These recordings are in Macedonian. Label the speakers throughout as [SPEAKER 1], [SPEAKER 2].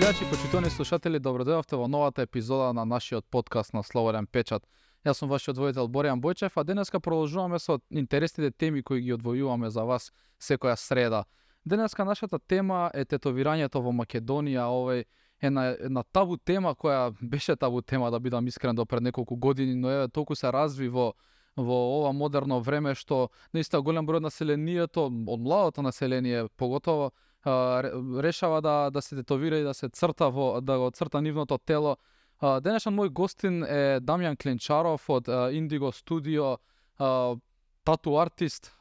[SPEAKER 1] гледачи, почитувани слушатели, добродојавте во новата епизода на нашиот подкаст на Слободен печат. Јас сум вашиот водител Боријан Бојчев, а денеска продолжуваме со интересните теми кои ги одвојуваме за вас секоја среда. Денеска нашата тема е тетовирањето во Македонија. Овој една табу тема која беше табу тема, да бидам искрен, до пред неколку години, но еве толку се разви во ова модерно време што наистина голем број од населението, од младото население поготово, решава да се тетовира и да се црта да го црта нивното тело. Денешен мој гостин е Дамјан Кленчаров од Индиго студио, тату артист,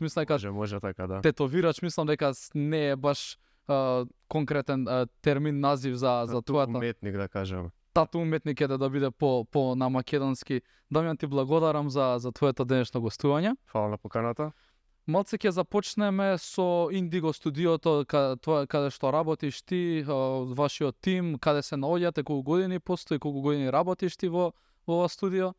[SPEAKER 1] мислам дека
[SPEAKER 2] може така, да.
[SPEAKER 1] Тетовирач, мислам дека не е баш конкретен термин, назив за тоа.
[SPEAKER 2] Уметник, да кажем.
[SPEAKER 1] Тату уметник е да биде по на македонски. Дамјан, ти благодарам за твоето денешно гостување.
[SPEAKER 2] Фала на поканата.
[SPEAKER 1] Малце ќе започнеме со Индиго студиото, каде што работиш ти, вашиот тим, каде се наоѓате, колку години постои, колку години работиш ти во ова студио?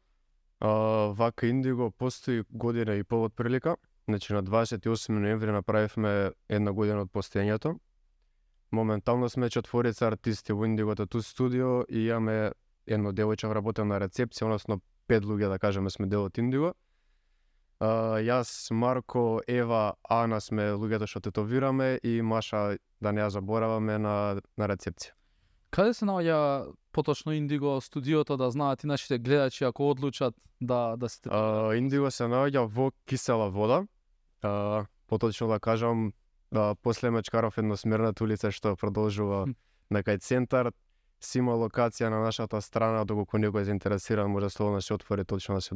[SPEAKER 2] Вака Индиго постои година и пол отприлика. Значи на 28 ноември направивме една година од постоењето. Моментално сме 4 артисти во Индиго тату студио и имаме едно девојче работел на рецепција, односно 5 луѓе, да кажеме, сме дел од Индиго. Јас, Марко, Ева, Ана сме луѓето што тетовираме и Маша, да не ја забораваме, на рецепција.
[SPEAKER 1] Каде се наоѓа поточно Индиго студиото, да знаат и нашите гледачи ако одлучат да се тетовираат?
[SPEAKER 2] Индиго се наоѓа во Кисела вода. Поточно да кажам, после Мечкаров едносмерната улица што продолжува на кај центар, си има локација на нашата страна, доколку некој е заинтересиран може слободно се отвори, точно да се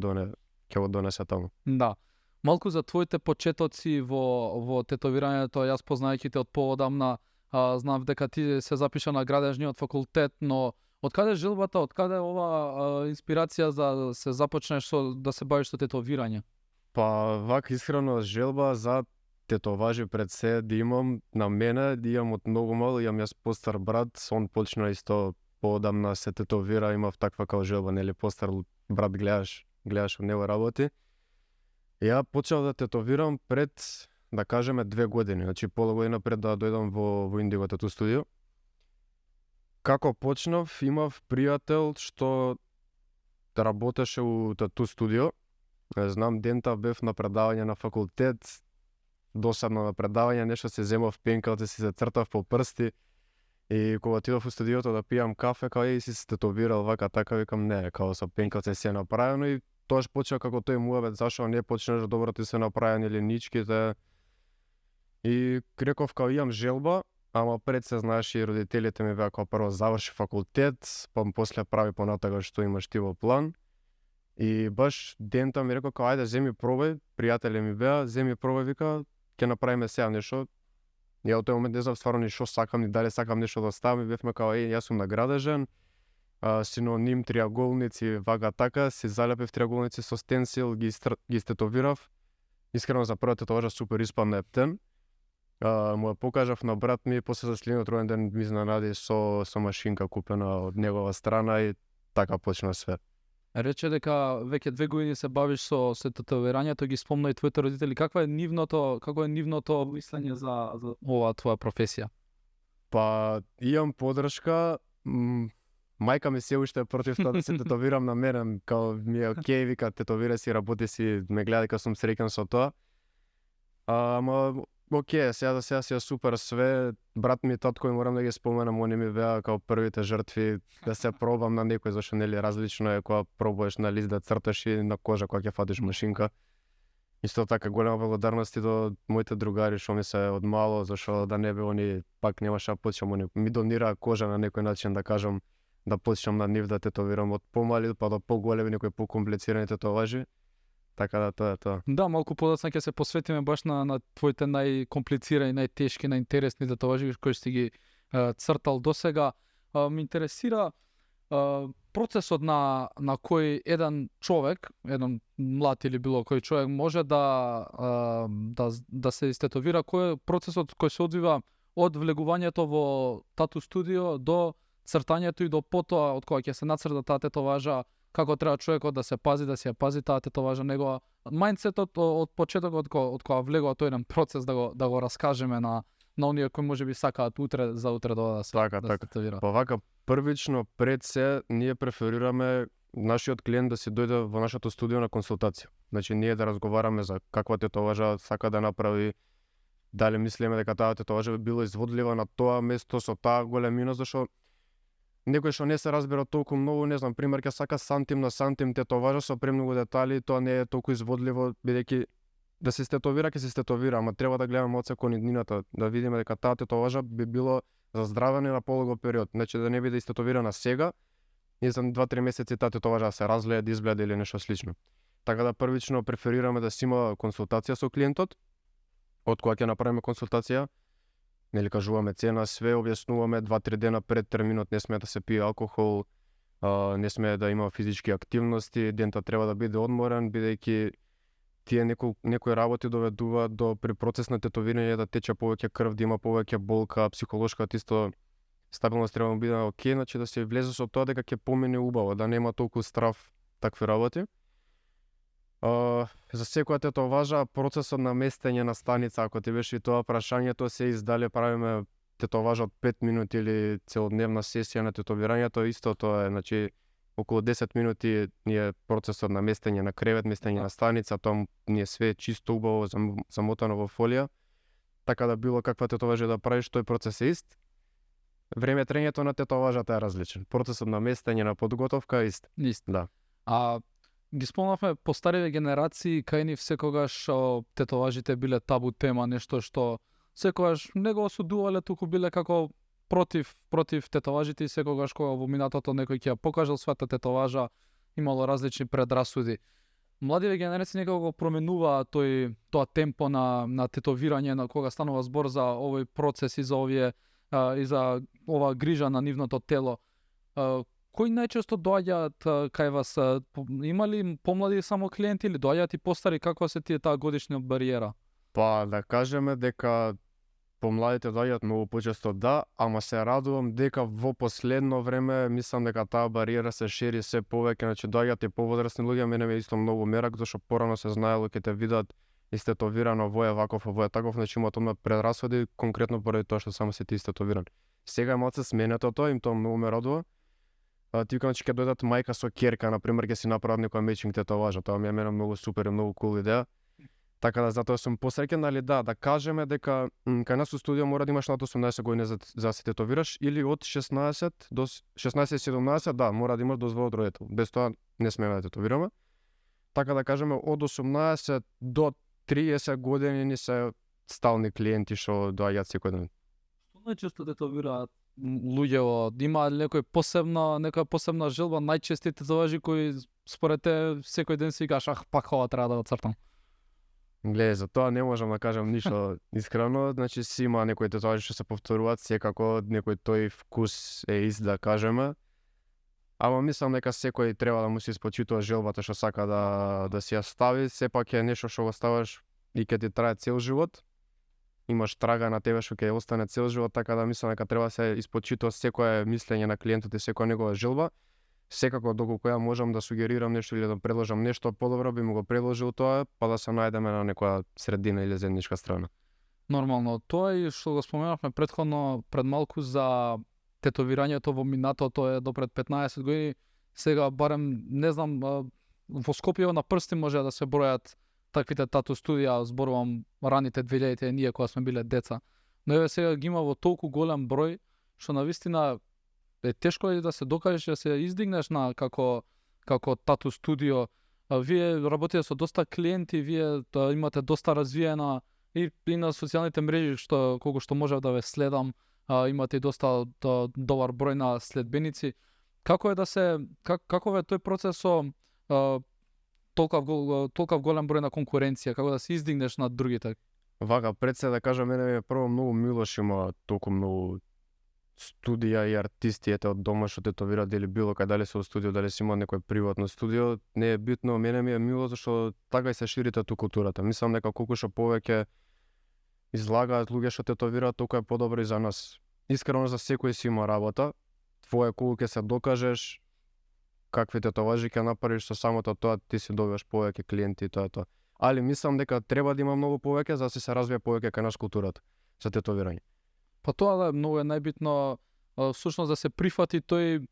[SPEAKER 2] ќе го донесе таму.
[SPEAKER 1] Да. Малку за твоите почетоци во тетовирањето, јас познајќи те од поодамна, знам дека ти се запиша на градежниот факултет, но откаде желбата, откаде ова инспирација за се започнеш да се бавиш со тетовирање?
[SPEAKER 2] Па вака искрено желба за тетоважи пред се да имам на мене, да имам од многу мал, имам јас постар брат, он почна исто поодамна се тетовира, имав таква као желба, нели постар брат гледаш од него работи. Ја почнав да тетовирам пред, да кажеме, 2 години, значи пола година пред да дојдам во Индиго тату студио. Како почнав, имав пријател што работеше у тату студио. Знам, дента бев на предавање на факултет, досадно на предавање, нешто се земав пенкалце, си се цртав по прсти и кога отидов у студиото да пијам кафе, као си се тетовирал вака така, викам не, као со пенкалце си е направено и тоаш почна како тој муабет, зашо не почнеш добро ти се направени линичките. И реков као имам желба, ама пред се знаеш и родителите ми веа као прво заврши факултет, па после прави понатака што имаш ти во план. И баш дента ми рекол као ајде земи пробај, пријатели ми беа, земи пробај, вика, ќе направиме сега нешто. Ја од тој момент не знам стварно ни што сакам, ни дали сакам нешто да ставам, и бевме као јас сум наградежен, синоним триаголници, вака така, си залепив триаголници со стенсил, ги стетовирав. Искрено за првата тетоважа супер испадна ептен. Му ја покажав на брат ми, после за следниот ројен ден ми изненади со машинка купена од негова страна и така почна све.
[SPEAKER 1] Рече дека веќе 2 години се бавиш со тетовирањето, ги спомна и твоите родители. Какво е нивното мислење за оваа твоја професија?
[SPEAKER 2] Па имам подршка. Мајка ми се уште против тоа да се тетовирам на мене, као ми е окей, вика, тетовира си, работи си, ме гледа дека сум среќен со тоа. Ама окей, сега си е супер све. Брат ми и татко ми морам да ги споменам, они ми беа као првите жртви да се пробам на некој, зашто нели различно е кога пробуваш на лист да црташ и на кожа кога ќе фатиш машинка. Исто така голема благодарност и до моите другари што ми се од мало, зашто да не бе они пак немаше да почнам, они ми донираа кожа на некој начин, да кажам, да почнам на нив да тетовирам од помали па до поголеми, некои покомплицирани тетоважи. Така да тоа е тоа. Да,
[SPEAKER 1] малку подоцна ќе се посветиме баш на твоите најкомплицирани, најтешки, најинтересни тетоважи кои си ги цртал досега. Ме интересира процесот на кој еден човек, еден млад или било кој човек може да се истетовира, кој е процесот кој се одвива од влегувањето во тату студио до цртањето и до потоа од кога ќе се нацрта таа тетоважа, како треба човекот да се пази, да си ја пази таа тетоважа, негова мајндсетот од почетокот од кога влегува тој еден процес да го раскажеме на на оние кои можеби сакаат утре за утре да се
[SPEAKER 2] Така,
[SPEAKER 1] да
[SPEAKER 2] така.
[SPEAKER 1] се татуира.
[SPEAKER 2] Па вака, првично пред се ние преферираме нашиот клиент да си дојде во нашето студио на консултација. Значи ние да разговараме за каква тетоважа сака да направи, дали мислиме дека таа тетоважа би било изводлива на тоа место со таа големина, зашто некој што не се разбира толку многу, не знам, пример ќе сака сантим на сантим тетоважа со премногу детали, тоа не е толку изводливо, бидејќи да се стетовира ќе се стетовира, ама треба да гледаме од секој иднината, да видиме дека таа тетоважа би било за здравење на полого период, значи да не биде истетовирана сега и за 2-3 месеци таа тетоважа да се разлее, да изгледа или нешто слично. Така да првично преферираме да си има консултација со клиентот, од кога ќе направиме консултација, нели кажуваме цена, све објаснуваме 2-3 дена пред терминот, не смее да се пие алкохол, не смее да има физички активности, дента треба да биде одморен, бидејќи тие некои работи доведуваат до при процес на тетовирање да тече повеќе крв, да има повеќе болка, психолошката исто стабилност треба да биде окей, значи да се влезе со тоа дека ќе помине убаво, да нема толку страв такви работи. За секоја тетоважа процесот на местење на станица, ако ти беше и тоа прашањето, се издале правиме тетоважа од 5 минути или целодневна сесија на тетовирањето, исто тоа е, значи околу 10 минути ни е процесот на местење на кревет, местење на станица, тоа ни е све чисто убаво замотано во фолија, така да било каква тетоважа да правиш, тој процес е ист. Време трењето на тетоважата е различен. Процесот на местење на подготовка е ист.
[SPEAKER 1] Ист.
[SPEAKER 2] Да.
[SPEAKER 1] Ги спомнавме по стариве генерации, кај ни секогаш тетоважите биле табу тема, нешто што секогаш не го осудувале, туку биле како против тетоважите и секогаш кога во минатото некој ќе ја покажал својата тетоважа, имало различни предрасуди. Младиве генерации некако го променува тоа темпо на тетовирање, на кога станува збор за овој процес и за овие и за ова грижа на нивното тело. Кои најчесто доаѓаат кај вас? Има ли помлади само клиенти или доаѓаат и постари? Како се тие таа годишна бариера?
[SPEAKER 2] Па да кажеме дека помладите доаѓаат многу почесто, да, ама се радувам дека во последно време мислам дека таа бариера се шири се повеќе, значи доаѓаат и повозрасни луѓе, мене ми е исто многу мерак, зашто порано се знаело ќе те видат истетовирано вој ваков, вој таков, значи имаат одма предрасуди конкретно поради тоа што само се ти истетовиран. Сега е малце сменето тоа, им тоа многу ме радува. Ти викам, че ќе дојдат мајка со ќерка, например, ќе си направат некоја мечинг тетоважа, тоа ми е мене многу супер и многу кул идеја. Така да затоа сум посреќен, нали, да кажеме дека кај нас у студио мора да имаш над 18 години за да се тетовираш или од 16 до 16-17, да, мора да имаш дозвола од родител. Без тоа не смееме да тетовираме. Така да кажеме од 18 до 30 години ни се стални клиенти што доаѓаат секој ден.
[SPEAKER 1] Што најчесто тетовираат луѓето? Има некоја посебна желба, најчести тетоважи кои според те секој ден си кажеш, пак ова треба да го цртам?
[SPEAKER 2] Гледа, за тоа не можам да кажам ништо искрено, значи си има некои тетоважи што се повторуваат, секако некој тој вкус е ист да кажеме. Ама мислам дека секој треба да му се испочитува желбата што сака да си ја стави, сепак е нешто што го ставаш и ќе ти трае цел живот. Имаш трага на тебе што ќе остане цел живот, така да мислам дека треба да се испочитува секое мислење на клиентот и секоја негова желба. Секако доколку ја можам да сугерирам нешто или да предложам нешто подобро, би му го предложил тоа, па да се најдеме на некоја средина или заедничка страна.
[SPEAKER 1] Нормално, тоа и што го споменавме претходно пред малку за тетовирањето во минатото е до пред 15 години. Сега барем не знам, во Скопје на прсти може да се бројат таквите тату студија, зборувам раните 2000-те, ние кога сме биле деца. Но еве сега ги има во толку голем број што навистина е тешко е да се докажеш, да се издигнеш на како тату студио. Вие работите со доста клиенти, вие имате доста развиена и на социјалните мрежи што колку што можев да ве следам, имате и доста добар број на следбеници. Како е каков е тој процес со толков голем број на конкуренција, како да се издигнеш над другите?
[SPEAKER 2] Вака, пред се да кажам, мене ми е прво многу мило што има толку многу студија и артисти ете од дома што тетовираат или било кај, дали се во студио, дали си има некој приватно студио, не е битно, мене ми е мило зашто така и се шири тату културата. Мислам дека колку што повеќе излагаат луѓе што тетовираат, толку е подобро и за нас. Искрено за секој си има работа, твое колку ќе се докажеш, какви тетоважи ќе направиш, со самото тоа ти си добиваш повеќе клиенти и тоа е тоа. Али мислам дека треба да има многу повеќе за да се развие повеќе кај нас културата. за тетовирање.
[SPEAKER 1] Па тоа да многу е најбитно всушност да се прифати тој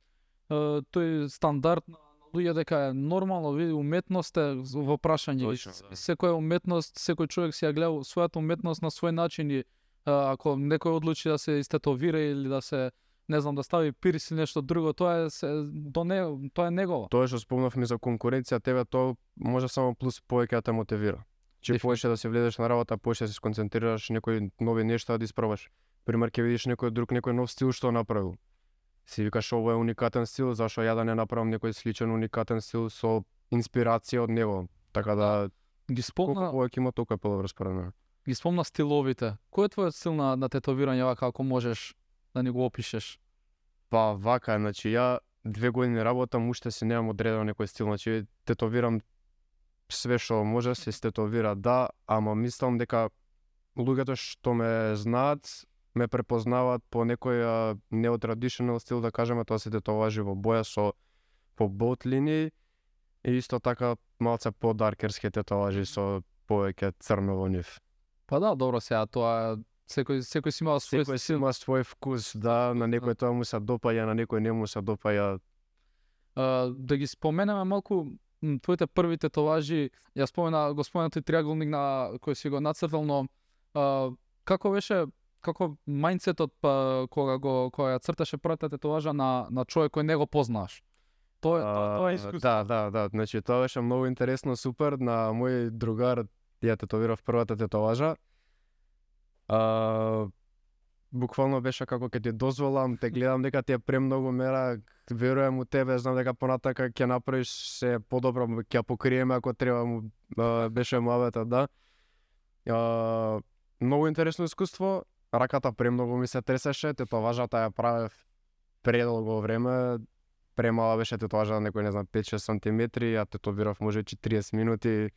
[SPEAKER 1] стандард на луѓе дека е нормално, види, уметност е во прашање.
[SPEAKER 2] Точно, да.
[SPEAKER 1] Секоја уметност, секој човек си ја гледа својата уметност на свој начин и ако некој одлучи да се истетовира или да се, не знам, да стави пирс или нешто друго, тоа е негово.
[SPEAKER 2] Тоа што спомнавме за конкуренција, тебе тоа може само плюс повеќе да те мотивира. Че повеќе да се влезеш на работа, повеќе да се сконцентрираш некои нови нешта да испробаш. Пример, ќе видиш некој нов стил што направил. Си викаш ово е уникатен стил, зашо ја да не направам некој сличен уникатен стил со инспирација од него. Така да
[SPEAKER 1] Ги
[SPEAKER 2] колку
[SPEAKER 1] спомна,
[SPEAKER 2] повеќе има толку е подобро според мене.
[SPEAKER 1] ги спомна стиловите. Кој е твојот стил на тетовирање, вака ако можеш да ни го опишеш?
[SPEAKER 2] Па вака, значи ја 2 години работам, уште си немам одредено некој стил, значи тетовирам све што може се стетовира, да, ама мислам дека луѓето што ме знаат ме препознаваат по некој неотрадиционал стил, да кажеме, тоа се тетоважи во боја со по болт линии и исто така малце по даркерски тетоважи со повеќе црно во нив.
[SPEAKER 1] Па да, добро сега, тоа секој си има свој
[SPEAKER 2] Секој си
[SPEAKER 1] стил.
[SPEAKER 2] има свој вкус, да, на некој тоа му се допаѓа, на некој не му се допаѓа.
[SPEAKER 1] Да ги споменеме малку твоите први тетоважи. Ја го спомена тој триаголник на кој си го нацртал, но како беше, како мајндсетот кога ја црташе првата тетоважа на човек кој не го познаш? Тоа е искуство.
[SPEAKER 2] Да, значи тоа беше многу интересно, супер. На мој другар ја тетовирав првата тетоважа. Буквално беше како ќе ти дозволам, те гледам дека ти е премногу мера, верувам у тебе, знам дека понатака ќе направиш се подобро, ќе ја покриеме ако треба, беше муабетот, да. Многу интересно искуство, раката премногу ми се тресеше, тетоважата ја правев предолго време, премала беше тетоважа на некој, не знам, 5-6 сантиметри, ја тетовирав може 40 минути,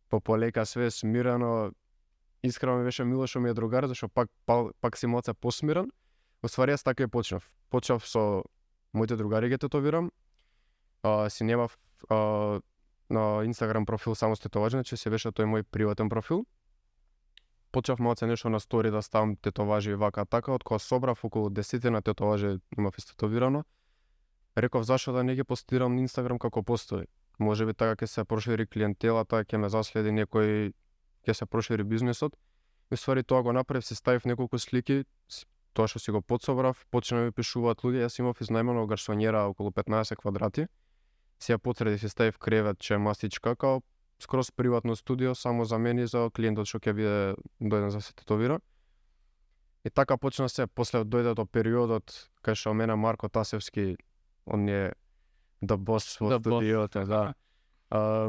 [SPEAKER 2] по полека све смирено. Искрено ми беше мило што ми е другар, зашто пак си малце посмирен. Оствари јас така и почнав. Почнав со моите другари ги тетовирам. Си немав на Инстаграм профил само с тетоважи, значи се беше тој мој приватен профил. Почнав малце нешто на стори да ставам тетоважи и вака така, од кога собрав околу 10 на тетоважи имав истетовирано. Реков зашо да не ги постирам на Инстаграм како постои. Можеби така ќе се прошири клиентелата, ќе ме заследи некој, ќе се прошири бизнисот. И ствари тоа го направив, си ставив неколку слики, тоа што си го подсобрав, почна ми пишуваат луѓе, јас имав изнајмено гарсонјера околу 15 квадрати. Си ја потредив и ставив кревет, че мастичка, као скроз приватно студио, само за мене и за клиентот што ќе биде дојден за се тетовира. И така почна се, после дојде до периодот кај што мене Марко Тасевски, он е the boss во студиото, да.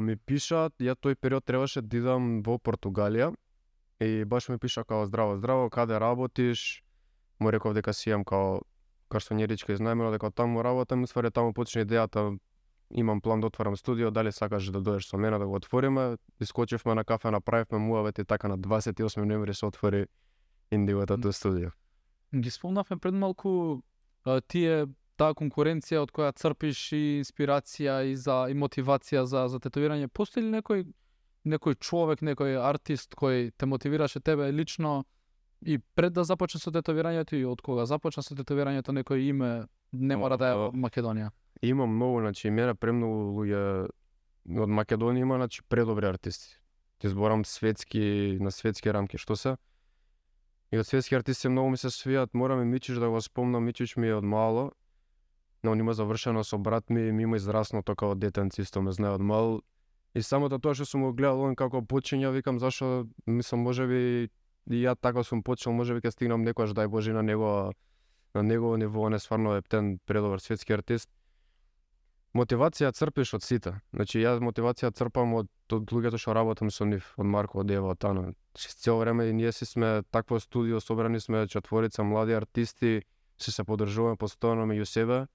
[SPEAKER 2] Ми пишаат, ја тој период требаше да идам во Португалија и баш ми пиша као здраво, каде работиш? Му реков дека си имам као гарсонјеричка изнајмено, дека таму работам, и ствари таму почна идејата, имам план да отворам студио, дали сакаш да дојдеш со мене да го отвориме? Искочивме на кафе, направивме муавет и така на 28 ноември се отвори Индиго тату студио.
[SPEAKER 1] Ги спомнавме пред малку таа конкуренција од која црпиш и инспирација и мотивација за тетовирање. Постои ли некој човек, некој артист кој те мотивираше тебе лично и пред да започне со тетовирањето и од кога започна со тетовирањето, некој име, не мора да е од Македонија?
[SPEAKER 2] Има многу, значи мене премногу луѓе од Македонија има, значи предобри артисти. Ти зборам светски, на светски рамки, што се? И од светски артисти многу ми се свијат, морам и Мичич да го спомнам, Мичич ми е од мало, но он има завршено со брат ми, има израсно тока од детенци, исто ме знае од мал. И самото тоа што сум го гледал он како почиња, викам зашо, мислам можеби и ја така сум почел, можеби ќе стигнам некојаш, дај Боже, на негово ниво, он е стварно ептен, предобар светски артист. Мотивација црпиш од сите. Значи јас мотивација црпам од луѓето што работам со нив, од Марко, од Ева, од Тана. Цело време и ние си сме такво студио, собрани сме четворица млади артисти, се поддржуваме постојано меѓу себе.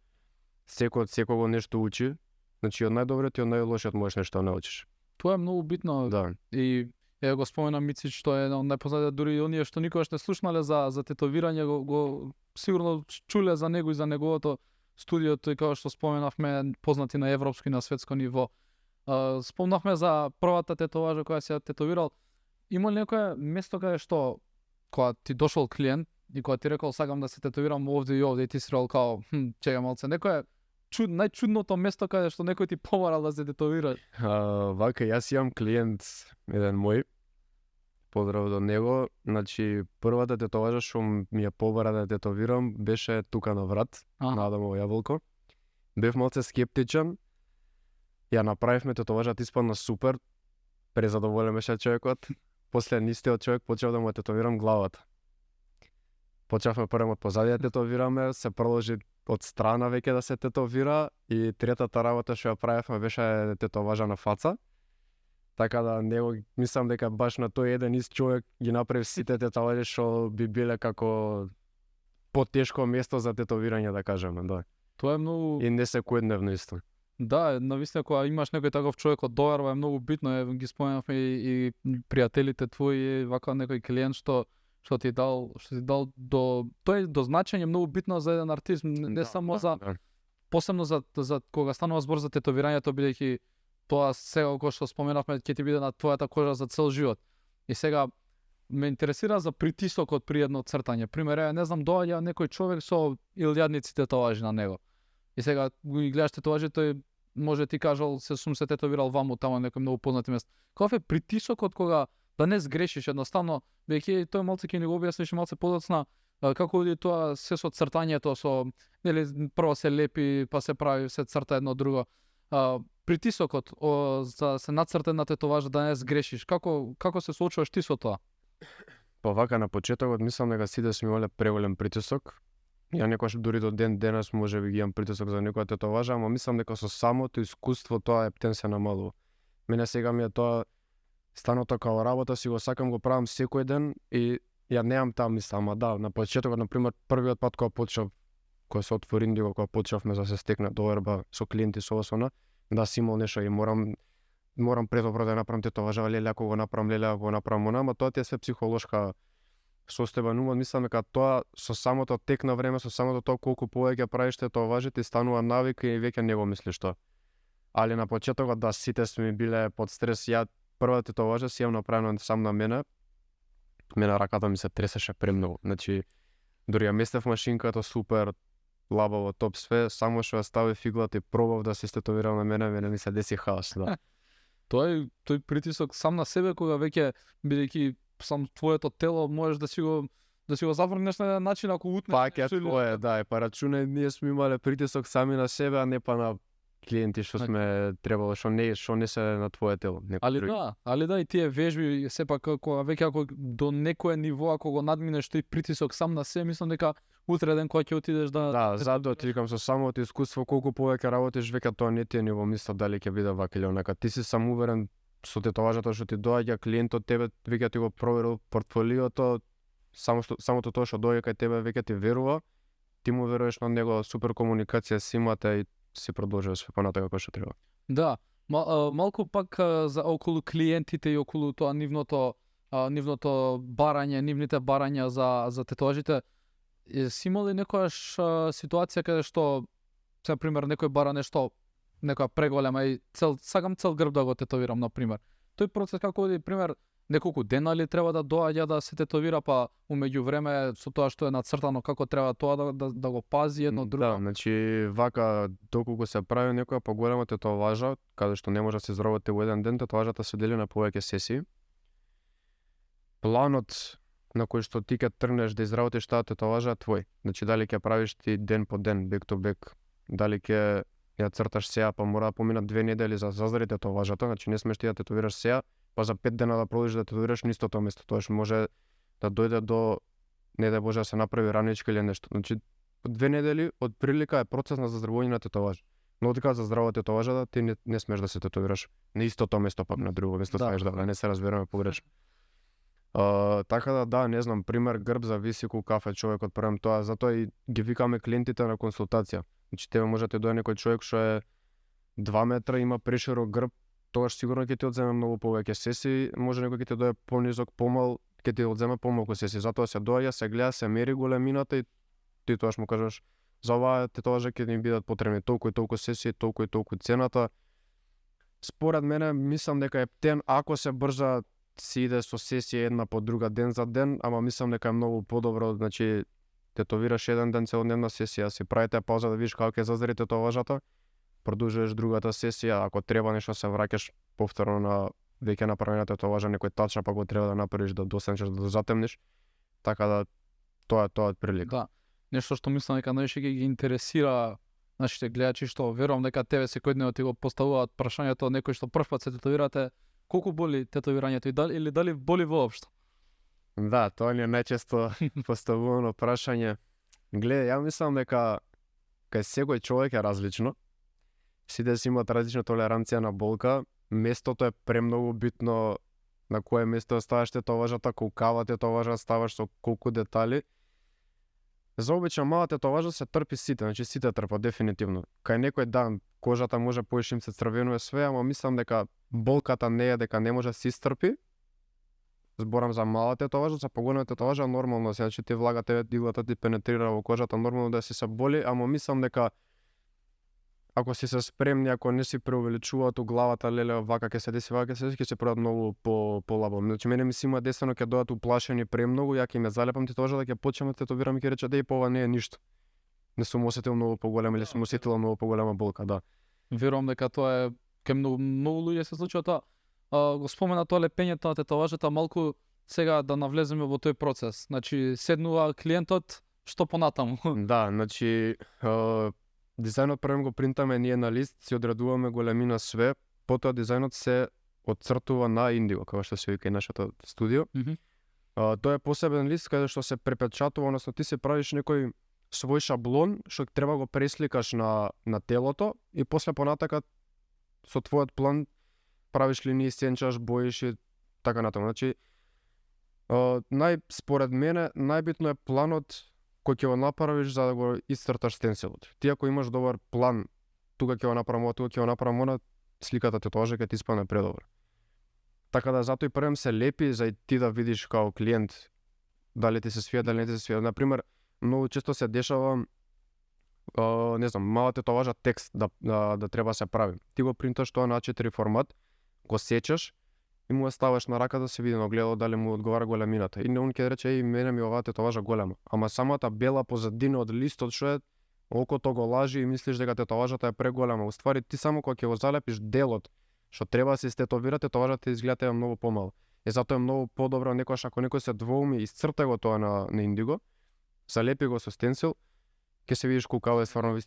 [SPEAKER 2] Секој од секого нешто учи. Значи од најдоброто и од најлошиот можеш нешто да научиш.
[SPEAKER 1] Тоа е многу битно.
[SPEAKER 2] Да.
[SPEAKER 1] И го спомена Мицич, што е еден од најпознатите, дури и оние што никогаш не слушнале за тетовирање, го сигурно чуле за него и за неговото студио, тој како што споменавме, познати на европско и на светско ниво. Спомнавме за првата тетоважа која се тетовирал. Има ли некое место каде што кога ти дошол клиент и кога ти рекол сакам да се тетовирам овде и овде и ти си рекол као чекај малце, некој најчудното место каде што некој ти побарал да се тетовира.
[SPEAKER 2] Вака, јас имам клиент, еден мој, поздрав до него, значи првата тетоважа што ми ја побара да тетовирам беше тука на врат, на Адамово јаболко. Бев малце скептичен, ја направивме тетоважата, испадна супер, презадоволен беше човекот. После нистиот човек почев да му тетовирам главата. Почевме прво од позади да тетовираме, се продолжи од страна веќе да се тетовира и третата работа што ја правевме беше тетоважа на фаца. Така да него мислам дека баш на тој еден ист човек ги направи сите тетоважи што би биле како потешко место за тетовирање, да кажеме, да.
[SPEAKER 1] Тоа е многу
[SPEAKER 2] И не секојдневно исто.
[SPEAKER 1] Да, навистина кога имаш некој таков човек од доверба е многу битно, ги споменавме и пријателите твои, вака некој клиент што ти дал до тоа е до значење многу битно за еден артист, не само за посебно за кога станува збор за тетовирањето, бидејќи тоа сега кој што споменавме ќе ти биде на твојата кожа за цел живот. И сега ме интересира за притисокот при едно цртање. Пример, не знам, доаѓа некој човек со илјадници тетоважи на него. И сега ги гледаш тетоважи, тој може ти кажал сум се тетовирал ваму таму на некој многу познати место. Каков е притисокот кога да не сгрешиш едноставно, веќе тој малце ќе ни го објасниш малце подоцна како оди тоа се со цртањето, со нели прво се лепи, па се прави, се црта едно друго. Притисокот за се нацрта една тетоважа да не сгрешиш. Како се соочуваш ти со тоа?
[SPEAKER 2] Па вака на почетокот мислам дека сите сме имале преголем притисок. Ја некојаш дури до ден денес може би ги имам притисок за некоја тетоважа, ама мислам дека со самото искуство тоа ептен се намалува. Мене сега ми е тоа станото као работа, си го сакам, го правам секој ден и ја немам таа мисла, ама да, на почетокот, например, првиот пат кога почнав, кога се отвори Индиго, кога почнавме да се стекне доверба со клиенти со осона, да си имал нешто и морам предобро да направам тетоважа, леле ако го направам она, ама тоа ти е све психолошка состојба на умот. Мислам дека тоа со самото тек на време, со самото тоа колку повеќе правиш тетоважи, ти станува навика и веќе не го мислиш тоа. Али на почетокот да, сите сме биле под стрес. Ја првата тетоважа си јам направена сам на мене. Мене раката ми се тресеше премногу. Значи дури ја местев машинката супер, лабаво, топ све, само што ја ставив иглата и пробав да се тетовирам на мене ми се деси хаос, да.
[SPEAKER 1] Тој притисок сам на себе кога веќе бидејќи сам твоето тело можеш да си го заврнеш на еден начин ако утнеш.
[SPEAKER 2] Паќе твое, да, па рачунај ние сме имале притисок сами на себе, а не па на клиенти што сме требало, што не се на твое тело.
[SPEAKER 1] Али да, и тие вежби сепак кога веќе ако до некое ниво ако го надминеш тој притисок сам на себе, мислам дека утре ден кога ќе отидеш
[SPEAKER 2] Да, затоа ти викам со самото искуство колку повеќе работиш, веќе тоа не ти е ниво мисла дали ќе биде вака или онака. Ти си самоуверен со тетоважата што ти доаѓа, клиентот тебе веќе ти го проверил портфолиото, самото тоа што доаѓа кај тебе веќе ти верува, ти му веруваш на него, супер комуникација си имате и си продолжуваш понатака како што треба.
[SPEAKER 1] Да, малку пак за околу клиентите и околу тоа нивното барање, нивните барања за тетоважите. Си имали некојаш ситуација каде што, за пример, некој бара нешто, некоја преголема и сакам цел грб да го тетовирам, на пример. Тој процес како оди, пример, неколку дена ли треба да доаѓа да се тетовира, па умеѓу време со тоа што е нацртано како треба тоа да го пази едно друго.
[SPEAKER 2] Да, значи вака доколку се прави некоја поголема тетоважа, каде што не може да се изработи во еден ден, тетоважата се дели на повеќе сесии. Планот на кој што ти ќе тргнеш да изработиш таа тетоважа твој. Значи дали ќе правиш ти ден по ден, бек то бек, дали ќе ја црташ сега, па мора да поминат 2 недели за заздари тетоважата, значи не смеш ти да тетовираш сега, па за 5 дена да продолжиш да тетовираш на истото место. Тоа што може да дојде до, не дај Боже, да се направи раничка или нешто. Значи 2 недели од прилика е процес на заздравување на тетоважа. Но дека за здрава тетоважа ти не смеш да се тетовираш на истото место, пак на друго место, да не се разбереме погрешно. Така да, не знам, пример грб зависи колку кафе човекот правим тоа, затоа и ги викаме клиентите на консултација. Значи тебе може да дојде некој човек што е 2 метра, има преширок грб, тогаш сигурно ќе ти одземе многу повеќе сесии, може некој ќе ти дојде понизок, помал, ќе ти одземе помалку сесии. Затоа се доаѓа, се гледа, се мери големината и ти тогаш му кажеш за оваа тетоважа ќе ни бидат потребни толку и толку сесии, толку и толку цената. Според мене мислам дека ептен ако се брза си иде со сесија една по друга ден за ден, ама мислам дека е многу подобро, значи тетовираш еден ден целодневна сесија, си правите пауза да видиш како ќе зазри тетоважата, продолжуваш другата сесија, ако треба нешто се враќаш повторно на веќе направената тетоважа, некој тачап ако треба да направиш да досенчеш, да затемниш, така да тоа е прилика.
[SPEAKER 1] Да. Нешто што мислам дека највише ќе ги интересира нашите гледачи, што верувам дека тебе секојдневно ти го поставуваат прашањето некој што првпат се тетовирате, колку боли тетовирањето и дали боли воопшто?
[SPEAKER 2] Да, тоа ни е најчесто поставувано прашање. Гледај, ја мислам дека кај секој човек е различно. Сите си имаат различна толеранција на болка. Местото е премногу битно, на кое место ставаш тетоважата, колкава тетоважа ставаш, со колку детали. За обична мала тетоважа се трпи сите, значи сите трпат дефинитивно. Кај некој дан кожата може поише им се црвенува све, ама мислам дека болката не е дека не може да се истрпи. Зборам за мала тетоважа, за поголема тетоважа нормално, значи ти влагате иглата ти пенетрира во кожата, нормално да се боли, ама мислам дека ако си се спремни, ако не си преувеличуваат у главата, леле вака ќе се деси, ќе се прават многу полабо. Значи мене ми си има десено ќе дојдат уплашени премногу, ја ќе ме залепам тетоважа да ќе почнам да тетовирам и ќе рече деј ова не е ништо. Не сум осетил многу поголема или сум осетила многу поголема болка, да.
[SPEAKER 1] Верувам дека тоа е кај многу луѓе се случува тоа. Го спомена тоа лепењето на тетоважата, малку сега да навлеземе во тој процес. Значи седнува клиентот, што понатаму?
[SPEAKER 2] Да, значи дизајнот првем го принтаме ние на лист, си одредуваме големина све, потоа дизајнот се отцртува на индиго, како што се вика и нашето студио. Тоа е посебен лист каде што се препечатува, односно ти се правиш некој свој шаблон што треба го пресликаш на телото и после понатака со твојот план правиш линии, сенчаш, боиш и така натаму. Значи според мене најбитно е планот кој ќе го направиш за да го исцрташ стенсилот. Ти ако имаш добар план, тука ќе го направам, тука ќе го направам, она сликата тетоважа ќе ти испадне предобро. Така да затоа и првем се лепи за и ти да видиш као клиент дали ти се свија, дали не ти се свија. Например, многу често се дешава не знам, мала тетоважа текст да треба се прави. Ти го принташ тоа на А4 формат, го сечеш и му ја ставаш на рака да се види на огледало дали му одговара големината. И он ќе рече и мене ми оваа тетоважа голема. Ама самата бела позадина од листот што е окото го лажи и мислиш дека тетоважата е преголема. Уствари ти само кога ќе го залепиш делот што треба да се истетовира, тетоважата изгледа е многу помало. И затоа е многу подобро некојаш ако некој се двоуми, исцрта го тоа на индиго, залепи го со стенсил, ќе се видиш колку е стварно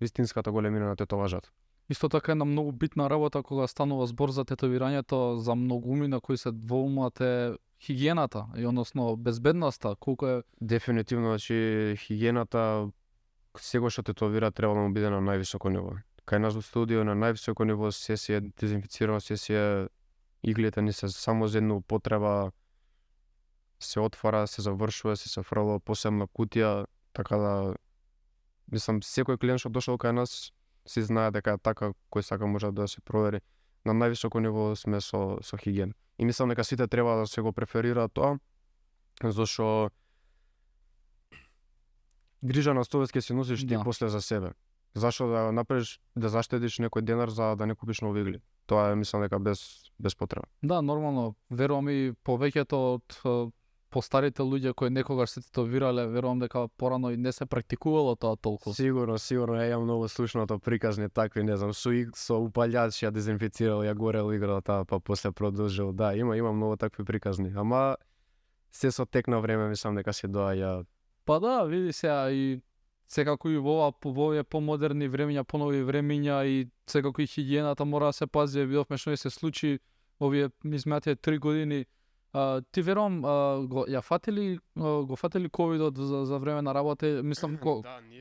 [SPEAKER 2] вистинската големина на тетоважата.
[SPEAKER 1] Исто така е на многу битна работа кога станува збор за тетовирањето, за многумина кои се двоумат е хигиената и односно безбедноста, колку е
[SPEAKER 2] Дефинитивно, значи хигиената секој што тетовира треба да му биде на највисоко ниво. Кај нас во студио на највисоко ниво сесија дезинфицирана, сесија иглите ни се само за една употреба, се отвара, се завршува, се фрла посебна кутија, така да мислам секој клиент што дошол кај нас си знае дека така кој сака може да се провери. На највисоко ниво сме со хигиена. И мислам дека сите треба да се го преферираат тоа, зашто грижа на совест ќе се носиш ти после за себе. Зашто да направиш, да заштедиш некој денар за да не купиш нови игли? Тоа е мислам дека без потреба.
[SPEAKER 1] Да, нормално. Верувам и повеќето од постарите луѓе кои некогаш се тетовирале, верувам дека порано и не се практикувало тоа толку.
[SPEAKER 2] Сигурно, ја многу слушното приказни такви, не знам, со упалјач ја дезинфицирал, ја горел играта, па после продолжил. Да, има многу такви приказни, ама се со тек на време мислам дека се доаѓа.
[SPEAKER 1] Па да, види сега и секако и во овие помодерни времиња, понови времиња и секако и хигиената мора да се пази, видовме што се случи овие изминатите 3 години. Ти верувам го фатили ковидот за време на работа, мислам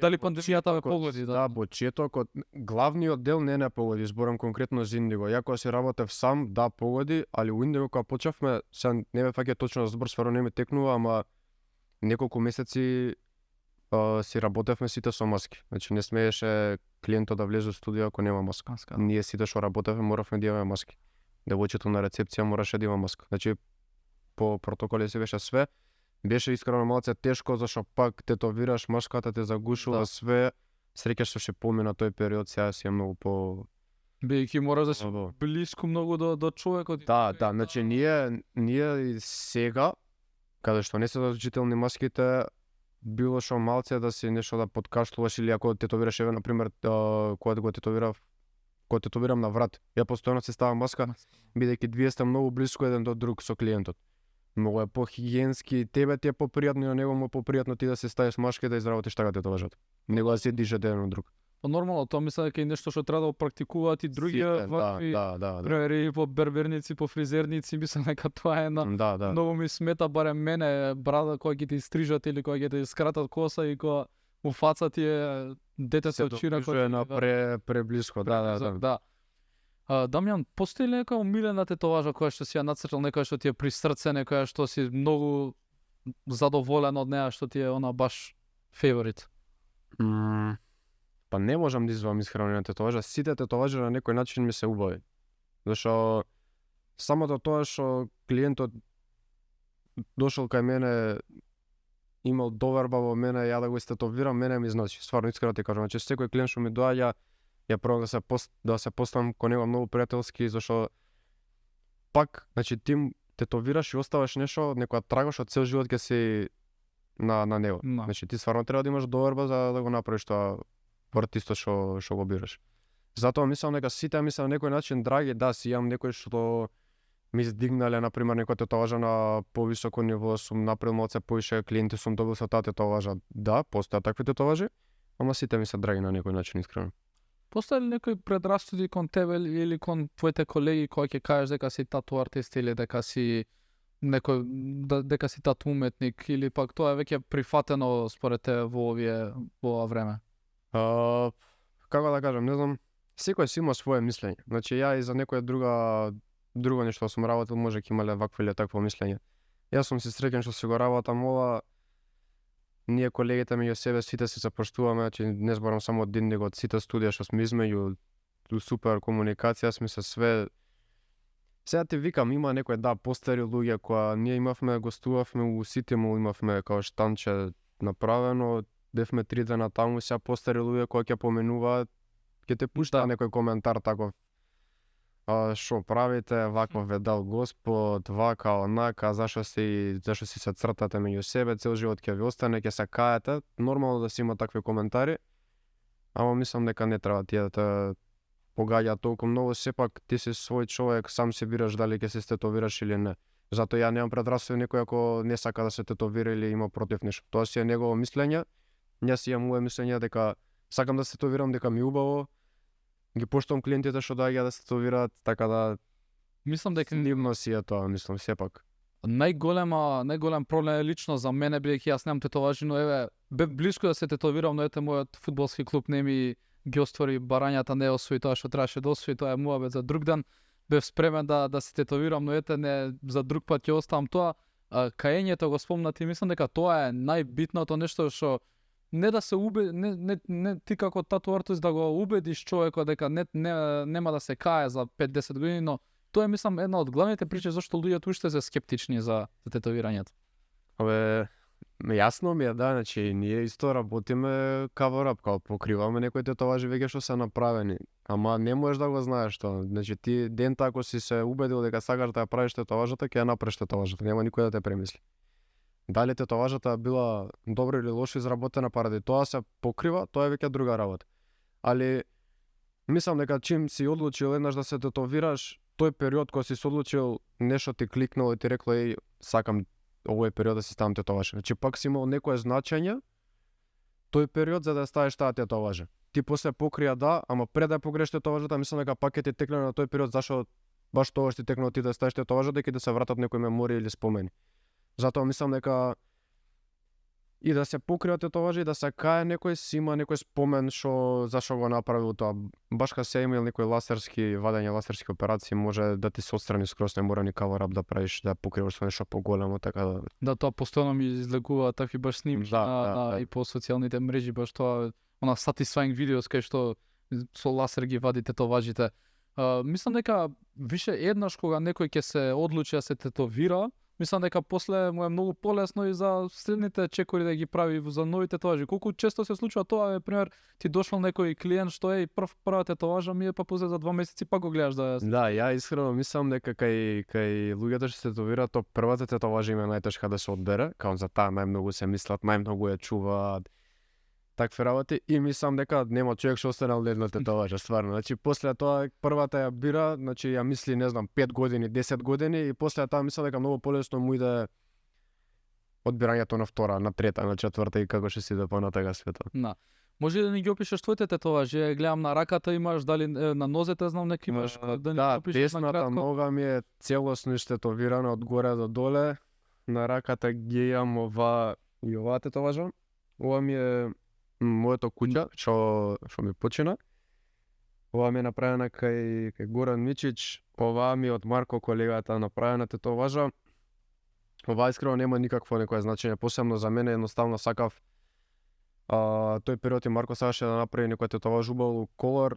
[SPEAKER 1] дали пандемијата ве погоди?
[SPEAKER 2] Да, почетокот, главниот дел не погоди, зборам конкретно за Индиго. Ја кога си работев сам, да погоди, али у Индиго кога почнавме, сега не ме фаќа точно збор, сферо не ме текнува, ама неколку месеци си работевме сите со маски. Значи не смееше клиентот да влезе во студио ако нема маска. Ние сите што работевме моравме да имаме маски. Девојчето на рецепција мораше да има маска. Значи по протоколи се беше све. Беше искрено малце тешко зашто пак тетовираш, маската те загушува све. Среќаш што ќе помина тој период, сега си е многу
[SPEAKER 1] Бидејќи мораш да си
[SPEAKER 2] Во.
[SPEAKER 1] блиску многу до човекот.
[SPEAKER 2] Да, значи ние сега, каде што не се задолжителни маските, било што малце да си нешто да подкашлуваш или ако тетовираш, еве на пример, кога го тетовирам на врат, ја постојано се ставам маска, бидејќи вие сте многу блиску еден до друг со клиентот. Многу е похигиенски, тебе ти е попријатно и на него му е попријатно ти да се ставиш машка и да изработиш така тетоважот. Него да се дишат еден од друг.
[SPEAKER 1] Па нормално, тоа мислам дека е нешто што треба да практикуваат и другија вакви примери по берберници, по фризерници, мислам дека тоа е многу ми смета барем мене брада кога ќе ти стрижат или кога ќе ти скратат коса и кога му фаца ти е детето од чина
[SPEAKER 2] кој е на преблиско, да.
[SPEAKER 1] Дамјан, постои ли нека омилена тетоважа која што си ја нацртал, некоја што ти е при срце, некоја што си многу задоволен од неа, што ти е она баш фаворит?
[SPEAKER 2] Па не можам да извам искрено на тетоважа, сите тетоважи на некој начин ми се убави. Зашо самото тоа што клиентот дошол кај мене, имал доверба во мене, ја да го истетовирам, мене ми значи, стварно искрено ти кажам, значи секој клиент што ми доаѓа, ја пробам да се поставам кон него многу пријателски, зашо пак, значи ти тетовираш и оставаш нешто, некоја трага што цел живот ќе си на него. Значи ти стварно треба да имаш доверба за да го направиш тоа врт исто што го бираш. Затоа мислам дека сите ми се на некој начин драги, да, си имам некој што ми издигнале, например, некоја тетоважа на повисоко ниво, сум направил малце повише клиенти сум добил со таа тетоважа. Да, постојат такви тетоважи, ама сите ми се драги на некој начин, искрено.
[SPEAKER 1] Постои ли некои предрасуди кон тебе или кон твоите колеги кои ќе кажеш дека си тату артист или дека си некој дека си тату уметник или пак тоа е веќе прифатено според тебе во ова време?
[SPEAKER 2] Како да кажам, не знам, секој си има свое мислење. Значи ја и за некоја друго нешто сум работил, може ќе имале вакво или такво мислење. Јас сум си среќен што си го работам ова. Ние колегите меѓу себе сите се запоштуваме, значи не зборам само од него од сите студија што сме измеѓу, супер комуникација сме се све. Сега ти викам, има некои постари луѓе кои ние имавме, гостувавме у Ситимол, имавме као штанче направено, бевме 3 дена таму, сега постари луѓе кои ќе поменуваат, ќе те пушта некој коментар таков. Шо правите, вакво ве дал Господ, вака, онака, зашо си се цртате меѓу себе, цел живот ќе ви остане, ќе се каете. Нормално да си има такви коментари, ама мислам дека не треба тие да те погаѓа толку многу, сепак ти си свој човек, сам си бираш дали ќе се тетовираш или не. Затоа ја немам предрасуди некој ако не сака да се тетовира или има против нешто. Тоа си е негово мислење. Јас имам мое мислење дека сакам да се тетовирам, дека ми убаво. Ги поштувам клиентите што доаѓаат да се тетовираат, така да
[SPEAKER 1] мислам дека
[SPEAKER 2] нивно си е тоа, мислам сепак.
[SPEAKER 1] Најголем проблем е лично за мене, бидејќи јас немам тетоважи, но еве бев блиску да се тетовирам, но ете мојот фудбалски клуб не ми ги оствори барањата, не освои тоа што требаше да освои, тоа е муабет за друг ден. Бев спремен да се тетовирам, но ете не за друг пат ќе оставам тоа. Каењето го спомнати, мислам дека тоа е најбитното нешто што не да се не ти како тату артист да го убедиш човекот дека нема да се кае за 5-10 години, но тоа е мислам една од главните причини зашто луѓето уште се скептични за тетовирањето.
[SPEAKER 2] Јасно ми е, да, значи ние исто работиме cover up, као покриваме некои тетоважи веќе што се направени, ама не можеш да го знаеш тоа. Значи ти дента ако си се убедил дека сакаш да ја правиш тетоважата, ќе ја направиш тетоважата, нема никој да те премисли. Дали тетоважата била добро или лошо изработена паради тоа се покрива, тоа е веќе друга работа. Али мислам дека чим си одлучил еднаш да се тетовираш, тој период кога си се одлучил, нешто ти кликнало и ти рекло сакам овој период да си ставам тетоваж. Значи пак си имал некое значење тој период за да ставиш таа тетоважа. Ти после покрија да, ама пред да покриеш тетоважата, мислам дека пак ќе ти текне на тој период зашо баш тоа што ти текнало ти да ставиш тетоважата дека да се вратат некои мемории или спомени. Затоа мислам дека и да се покрива тетоважи и да се кае некој си има некој спомен што зашо го направил тоа. Баш кога се имал некои ласерски вадење, ласерски операции, може да ти се отстрани скроз, не мора ни cover up да правиш, да покриваш со нешто поголемо, така да.
[SPEAKER 1] Да, тоа постојано ми излегува такви баш снимки и по социјалните мрежи, баш тоа она satisfying videos кај што со ласер ги вади тетоважите. Мислам дека више еднаш кога некој ќе се одлучи да се тетовира, мислам дека после му е многу полесно и за следните чекори да ги прави за нови тетоважи. Колку често се случува тоа, пример, ти дошол некој клиент што е прва тетоважа ми е, па после за 2 месеци пак го гледаш да
[SPEAKER 2] Да, ја искрено мислам дека кај луѓето што се тетовираат, то првата тетоважа им е најтешка да се одбере, као за таа најмногу се мислат, најмногу ја чуваат, такви работи, и мислам дека нема човек што остане од една тетоважа, стварно. Значи после тоа првата ја бира, значи ја мисли, не знам, 5 години, 10 години, и после тоа мислам дека многу полесно му иде одбирањето на втора, на трета, на четврта и како ќе се иде понатака светот.
[SPEAKER 1] Да. Може да ни ги опишеш твоите тетоважи? Ја гледам на раката имаш, дали на нозете знам неки имаш, да ни
[SPEAKER 2] Да,
[SPEAKER 1] опишеш на
[SPEAKER 2] десната
[SPEAKER 1] кратко.
[SPEAKER 2] нога ми е целосно иштетовирана од горе до доле. На раката ги имам ова и оваа тетоважа. Ова ми е моето куќа, што ми почина. Ова ми е направена кај Горан Мичич. Оваа ми е од Марко, колегата, направена тетоважа. Ова искрено нема никакво некое значење, посебно за мене, едноставно сакав тој период и Марко сакаше да направи некоја тетоважа убаво колор.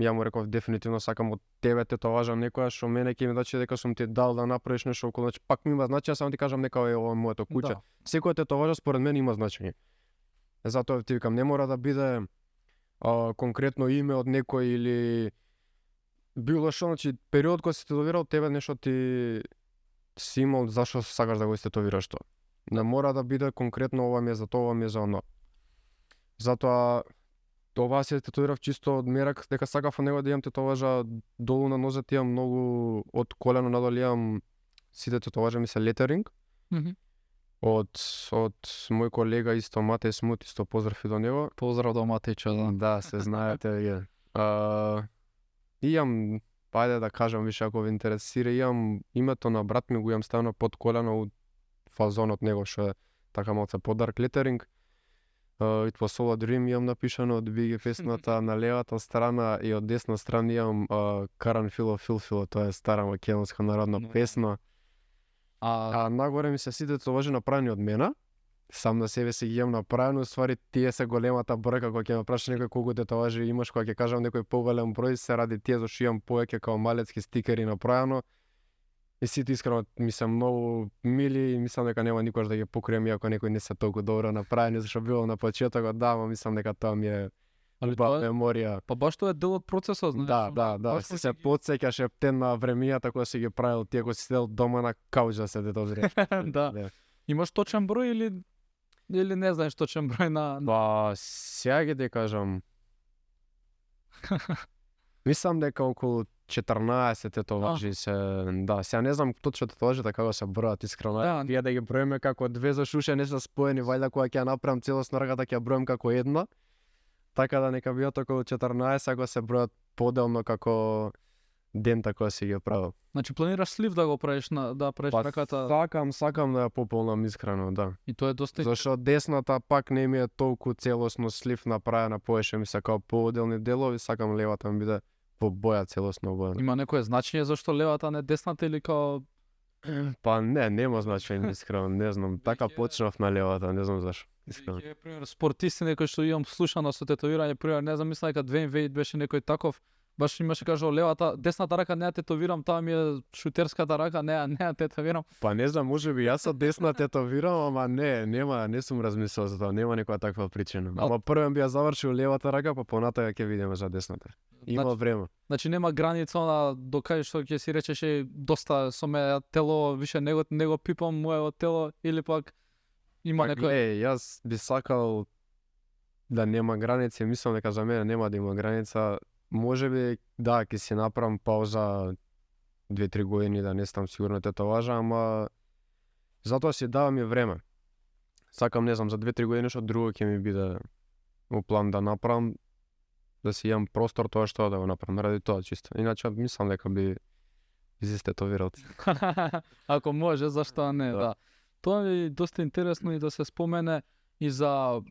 [SPEAKER 2] Ја му реков дефинитивно сакам од тебе тетоважа некоја што мене ќе ми значи дека сум ти дал да направиш нешто околу, значи пак ми има значење, само ти кажам дека ова е моето куќа.
[SPEAKER 1] Да.
[SPEAKER 2] Секоја тетоважа според мене има значење. Затоа ти викам, не мора да биде конкретно име од некој или било што, значи период кога си тетовирал тебе нешто ти си имал зашто сакаш да го истетовираш тоа. Не мора да биде конкретно ова ми е за тоа, ова ми е за оно. Затоа ова се тетовирав чисто од мерак, дека сакав од него да имам тетоважа долу на нозете, имам многу од колено надолу имам сите тетоважа ми се летеринг. Од мој колега исто Матеј Смут, исто поздрав и до него.
[SPEAKER 1] Поздрав до Матејчо, да.
[SPEAKER 2] Да, се знаете вие. Имам, ајде да кажам више ако ви интересира, имам името на брат ми го имам ставено под колено од фазонот него што е така малце подарк летеринг. It was all a dream имам напишано од BG песната на левата страна и од десна страна имам Каранфило Филфило, тоа е стара македонска народна песна. А нагоре ми се сите тетоважи направени од мене. Сам на себе си ги имам направено, ствари тие се големата бројка кога ќе ме прашаш некој колку тетоважи имаш, кога ќе кажам некој поголем број, се ради тие зашто имам повеќе као малецки стикери направено. И сите искрено ми се многу мили и мислам дека нема никош да ги покрием иако некој не се толку добро направени, зашто било на почетокот, да, ама мислам дека тоа ми е меморија.
[SPEAKER 1] Па баш тоа е дел од процесот, знаеш.
[SPEAKER 2] Да, се потсеќаш ептен на времињата кога си ги правил тие кога си седел дома на каужа се тетовира.
[SPEAKER 1] Да. Имаш точен број или не знаеш точен број на
[SPEAKER 2] Па, сега ги да кажам. Мислам дека околу 14 тетоважи се, да, сега не знам точно тетоважите како се бројат искрено.
[SPEAKER 1] Да.
[SPEAKER 2] Ние да ги броиме како две за шуше не се споени, вајда кога ќе ја направам целосно раката ќе ја броим како една. Така да нека биат околу 14 ако се бројат поделно како ден така си ги правил.
[SPEAKER 1] Значи планираш слив да го правиш да правиш раката.
[SPEAKER 2] Сакам да ја пополнам искрено, да.
[SPEAKER 1] И тоа е доста.
[SPEAKER 2] Зашто десната пак не ми е толку целосно слив направена, повеќе ми се као поделни делови, сакам левата ми биде во боја целосно боја.
[SPEAKER 1] Има некое значење зашто левата не десната или као
[SPEAKER 2] Па нема значење искрено, не знам. Така почнав на левата, не знам зашто. Искрено.
[SPEAKER 1] Пример спортисти некои што имам слушано со тетовирање, пример не знам, мислам дека Двейн Вейд беше некој таков. Баш имаше кажал левата, десната рака не ја тетовирам, таа ми е шутерската рака, не ја тетовирам.
[SPEAKER 2] Па не знам, можеби јас со десна тетовирам, ама не сум размислил за тоа, нема некоја таква причина. Ама прво би ја завршил левата рака, па понатака ќе видиме за десната. Има време.
[SPEAKER 1] Значи нема граница она до кај што ќе си речеш доста со ме тело, више него пипам моето тело или пак има некој.
[SPEAKER 2] Јас би сакал да нема граници, мислам дека за мене нема да има граница. Можеби да ќе си направам пауза 2-3 години да не стам сигурно тетоважа, ама затоа си давам и време. Сакам, не знам, за 2-3 години што друго ќе ми биде во план да направам, да си имам простор тоа што да го направам, ради тоа чисто. Иначе мислам дека би изистетовирал.
[SPEAKER 1] Ако може, зашто не, да. Тоа е доста интересно и да се спомене и за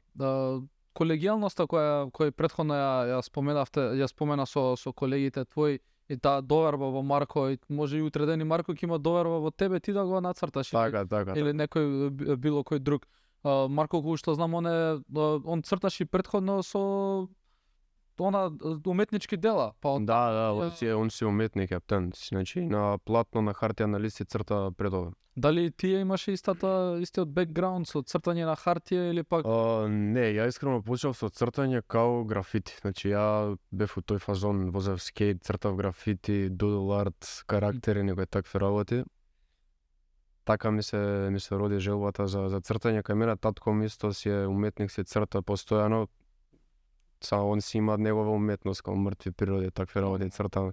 [SPEAKER 1] колегијалноста која претходно ја спомена со колегите твои и таа доверба во Марко, и може и утре ден и Марко ќе има доверба во тебе, ти да го нацрташ
[SPEAKER 2] така.
[SPEAKER 1] или некој било кој друг. Марко, кој што знам, он црташ и претходно со уметнички дела, па од
[SPEAKER 2] Да, он си уметник ептен. Значи на платно, на хартија, на лист си црта предове.
[SPEAKER 1] дали тие имаше истиот бекграунд со цртање на хартија или пак
[SPEAKER 2] Не, ја искрено почнав со цртање као графити. Значи ја бев у тој фазон, возев скейт, цртав графити, дудл арт, карактери, некои такви работи. Така ми се роди желбата за цртање. Кај мене татко ми исто си е уметник, си црта постојано. Само он си има негова уметност, као мртви природи, такви работи, црта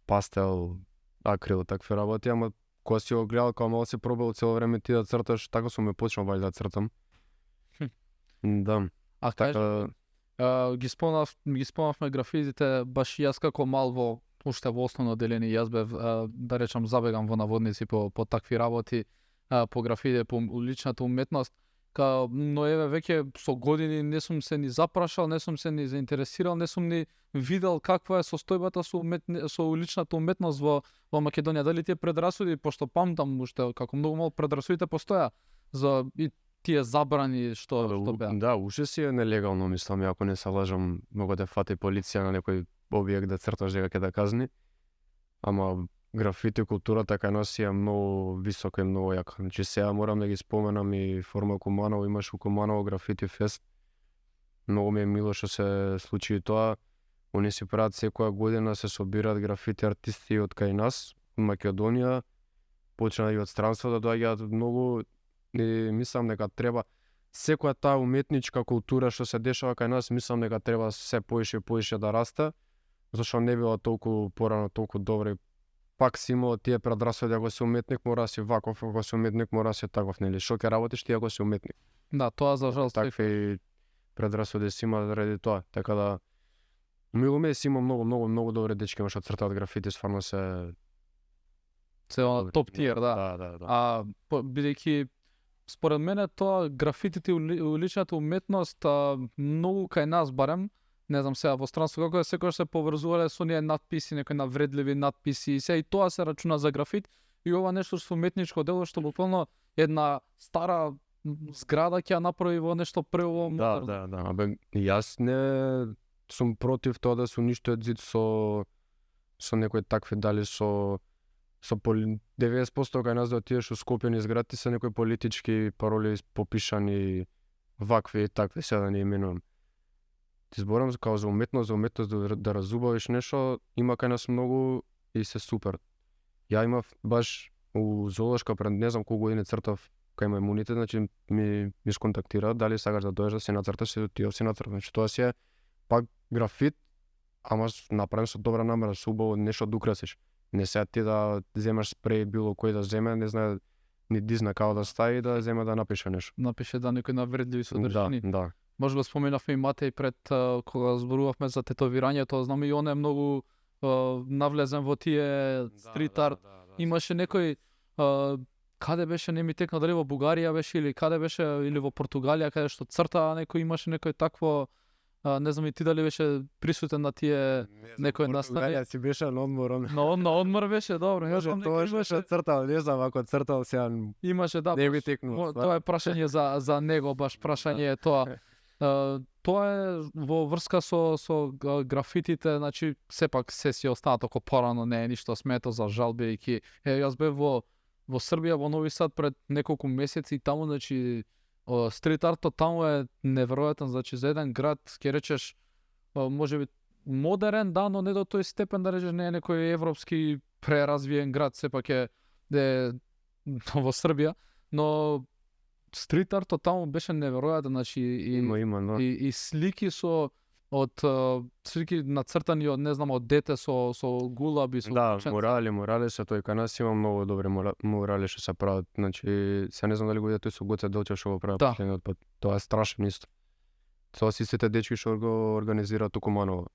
[SPEAKER 2] пастел, акрил, такви работи, ама кога си го гледал, као мало си пробал цело време ти да црташ, така сум ме почнал вајде да цртам. Да.
[SPEAKER 1] а
[SPEAKER 2] Така,
[SPEAKER 1] ги спомнавме графитите, баш јас како мал уште во основно деление, јас бев, да речам, забегам во наводници по такви работи, по графити, по личната уметност, но еве веќе со години не сум се ни запрашал, не сум се ни заинтересирал, не сум ни видел каква е состојбата со уличната уметност во Македонија. Дали тие предрасуди, пошто памтам уште како многу мал предрасудите постоја за и тие забрани што беа.
[SPEAKER 2] да, уште си е нелегално, мислам, ако не се лажам, мога да фати полиција на некој објект да црташ дека ќе да казни. Ама графити културата кај нас е многу висока и многу јака. Значи сега морам да ги споменам и Форма Куманово, имаш у Куманово графити фест. Многу ми е мило што се случи тоа. Они си прават секоја година, се собираат графити артисти од кај нас, од Македонија, почна и од странство да доаѓаат многу, и мислам дека треба секоја таа уметничка култура што се дешава кај нас, мислам дека треба се поише и поише да расте, зашто не била толку порано, толку добре. Пак си имало тие предрасуди, ако си уметник мора да си ваков, ако си уметник мора да си таков, нели? Што ќе работиш ти ако си уметник?
[SPEAKER 1] Да, тоа за жал
[SPEAKER 2] Такви предрасуди си има заради тоа, така да мило ми е, си има многу добри дечки што цртаат графити, стварно се
[SPEAKER 1] топ тиер, да.
[SPEAKER 2] Да.
[SPEAKER 1] Бидејќи според мене тоа графитите и уличната уметност многу кај нас барем, не знам сега во странство како е, секогаш се поврзувале со оние надписи, некои навредливи надписи и се, и тоа се рачуна за графит, и ова нешто со уметничко дело што буквално една стара зграда ќе ја направи во нешто прво модерно.
[SPEAKER 2] Да. Абе, јас не сум против тоа да се уништува зид со некои такви, дали со 90% кај нас да отидеш у Скопје згради се некои политички пароли попишани вакви и такви, сега да не именувам. Ти зборам као за уметност да разубавиш нешто, има кај нас многу и се супер. Ја имав баш у Золошка пред не знам колку години цртав кај мајмуните, значи ми сконтактира дали сакаш да дојдеш да се нацрташ, и отидов се нацртав. Значи тоа си е пак графит, ама направен со добра намера, со убаво нешто да украсиш. Не сега ти да земаш спреј било кој да земе, не знае ни дизна као да стави да земе да напише нешто.
[SPEAKER 1] Напише да некои навредливи содржини.
[SPEAKER 2] Да.
[SPEAKER 1] Може го споменавме и Матеј пред кога зборувавме за тетовирањето, знам и он е многу навлезен во тие стрит арт. Имаше некој каде беше, не ми текна дали во Бугарија беше или каде беше, или во Португалија каде што црта некој, имаше некој такво, не знам и ти дали беше присутен на тие некој настави.
[SPEAKER 2] Португалија си беше на одмор.
[SPEAKER 1] На одмор беше, добро. Јас
[SPEAKER 2] Тоа беше цртал, не знам ако цртал сега.
[SPEAKER 1] Имаше, да.
[SPEAKER 2] Не би текнува.
[SPEAKER 1] Тоа е прашање за него, баш прашање е тоа. Тоа е во врска со графитите, значи сепак се си останат око порано, не е ништо смето за жал, бидејќи јас бев во Србија, во Нови Сад пред неколку месеци и таму, значи стрит артот таму е неверојатен, значи за еден град ќе речеш можеби модерен, да, но не до тој степен да речеш не е некој европски преразвиен град, сепак е во Србија, но стрит артот таму беше неверојатен, значи и слики слики нацртани од не знам од дете со гулаби, со
[SPEAKER 2] мурали се тој кај нас има многу добри мурали што се прават, значи се не знам дали го тој со Гоце Делчев што го прави последниот пат. Тоа е страшно исто. Тоа си сите дечки што го организираат у Куманово.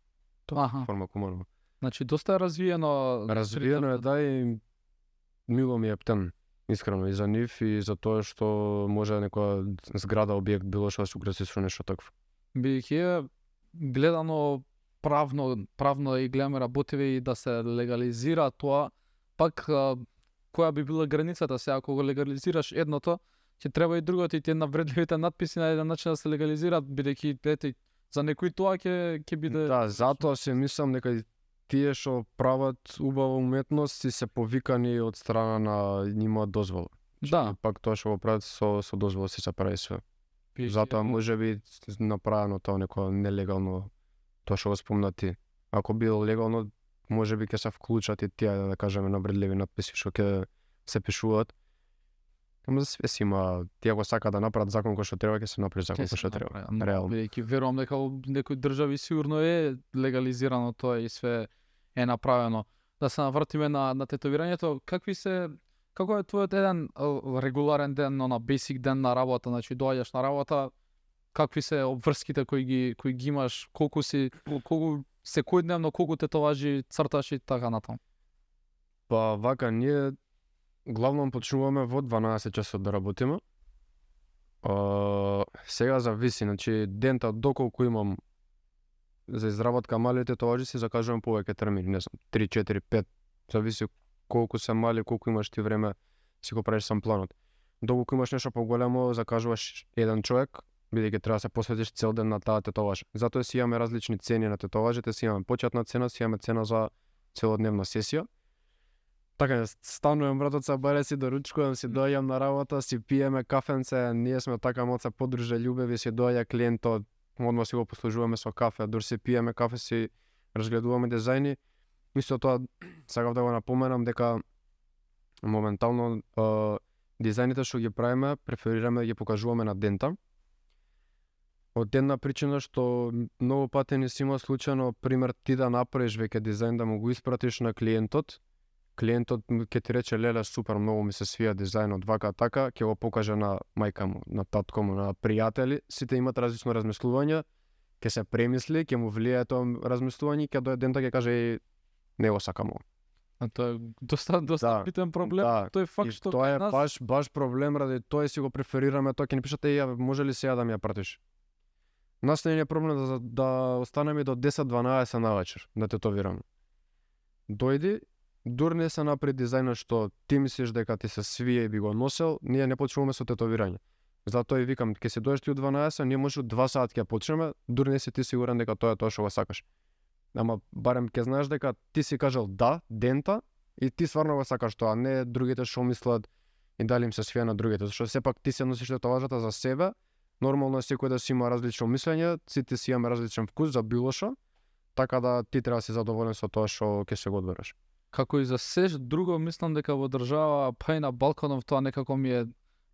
[SPEAKER 2] Форма Куманово.
[SPEAKER 1] Значи доста е развиено.
[SPEAKER 2] Развиено е, да, и мило ми е птен. Искрено и за нив и за тоа што може некоја зграда, објект, било што да се украси со нешто такво.
[SPEAKER 1] Бидејќи гледано правно и гледаме работиви и да се легализира тоа, пак која би била границата сега, ако го легализираш едното, ќе треба и другото, и тие навредливите надписи на еден начин да се легализираат, бидејќи ете За некои тоа ќе биде
[SPEAKER 2] Да, затоа се мислам дека и тие што прават убава уметност си се повикани од страна на имаат дозвола.
[SPEAKER 1] Да.
[SPEAKER 2] Пак тоа што го прават со дозвола си се прави све. Затоа можеби направено тоа неко нелегално, тоа што го спомна ти. Ако било легално, можеби ќе се вклучат и тие, да кажеме, навредливи надписи што ќе се пишуваат. Ама за све си има, тие ако сака да направат закон кој што треба, ќе се направи закон кој што треба. Реално.
[SPEAKER 1] Бидејќи верувам дека во некои држави сигурно е легализирано тоа и све е направено. Да се навртиме на тетовирањето, како е твојот еден регуларен ден, на basic ден на работа, значи доаѓаш на работа, какви се обврските кои ги имаш, колку секојдневно колку тетоважи црташ и така натаму?
[SPEAKER 2] Па вака, ние главно почнуваме во 12 часот да работиме. Сега зависи, значи дента доколку имам за изработка мали тетоважи си закажувам повеќе термини, не знам, 3, 4, 5, зависи колку се мали, колку имаш ти време, си го правиш сам планот. Доколку имаш нешто поголемо, закажуваш еден човек, бидејќи треба да се посветиш цел ден на таа тетоваж. Затоа си имаме различни цени на тетоважите, си имаме почетна цена, си имаме цена за целодневна сесија. Така, станувам братоца, баре си доручкувам, си доаѓам на работа, си пиеме кафенце, ние сме така моца подружа љубеви, си доаѓа клиентот, одма си го послужуваме со кафе, дур си пиеме кафе, си разгледуваме дизајни. Исто тоа, сакав да го напоменам дека моментално дизајните што ги правиме, преферираме да ги покажуваме на дента. Од една причина што многу пати не си има случајно, пример, ти да направиш веќе дизајн да му го испратиш на клиентот ќе ти рече, леле, супер, многу ми се свија дизајнот, вака така, ќе го покаже на мајка му, на татко му, на пријатели, сите имат различно размислување, ќе се премисли, ќе му влијае тоа размислување, ќе дојде дента ќе каже не го сакам ово.
[SPEAKER 1] А тоа е доста битен проблем,
[SPEAKER 2] да.
[SPEAKER 1] Тој факт што
[SPEAKER 2] тоа е баш проблем, ради тоа си го преферираме, тоа ќе ни пишате, може ли сега да ми ја пратиш? Нас не е проблем да останеме до 10-12 навечер да тетовираме. Дојди, дур не се напри дизајнот што ти мислиш дека ти се свие и би го носел, ние не почнуваме со тетовирање. Затоа и викам, ќе се дојдеш ти од 12, ние може од 2 сат ќе почнеме, дур не си ти сигурен дека тоа е тоа што го сакаш. Ама барем ќе знаеш дека ти си кажал да, дента, и ти стварно го сакаш тоа, не другите што мислат и дали им се свија на другите, зашто сепак ти се носиш тетоважата за себе. Нормално е секој да си има различно мислење, сите си имаме различен вкус за било што, така да ти треба да си задоволен со тоа што ќе се го одбереш.
[SPEAKER 1] Како и за се друго, мислам дека во држава, па и на Балканов, тоа некако ми е